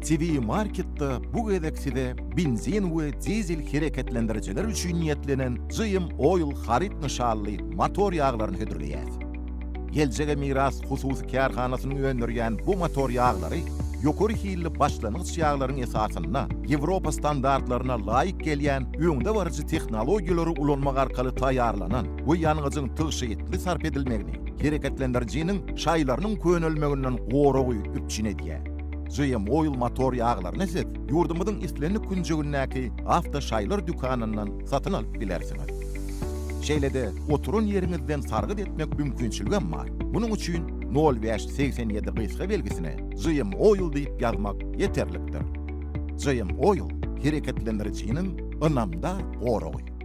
TV Marketde bu gezek size benzin we dizel hereketlendirijiler üçin niýetlenen GM Oil haryt nyşanly motor ýaglaryny hödürleýäs. Geljege miras hususy kärhanasynyň öndürýän bu motor ýaglary ýokary hilli başlangyç ýaglaryň esasynda Ýewropa standartlaryna laýyk gelýän öňdebaryjy tehnologiýalary ulanmak arkaly taýýarlanan we ýangyjyň tygşytly sarp edilmegini, hereketlendirijiniň şaýlarynyň könelmeginden goragy üpjün edýär. GM Oil motor ýaglaryny siz ýurdumyzyň islendik künjegindäki awtoşaýlar dükanyndan satyn alyp bilersiňiz. Şeýle-de, oturan ýeriňizden sargyt etmek mümkinçiligem bar. Munuň üçin nol bäş 87 gysga belgisine GM Oil diýip ýazmak ýeterlikdir. GM Oil, hereketlendirijiniň ynamdar goragy.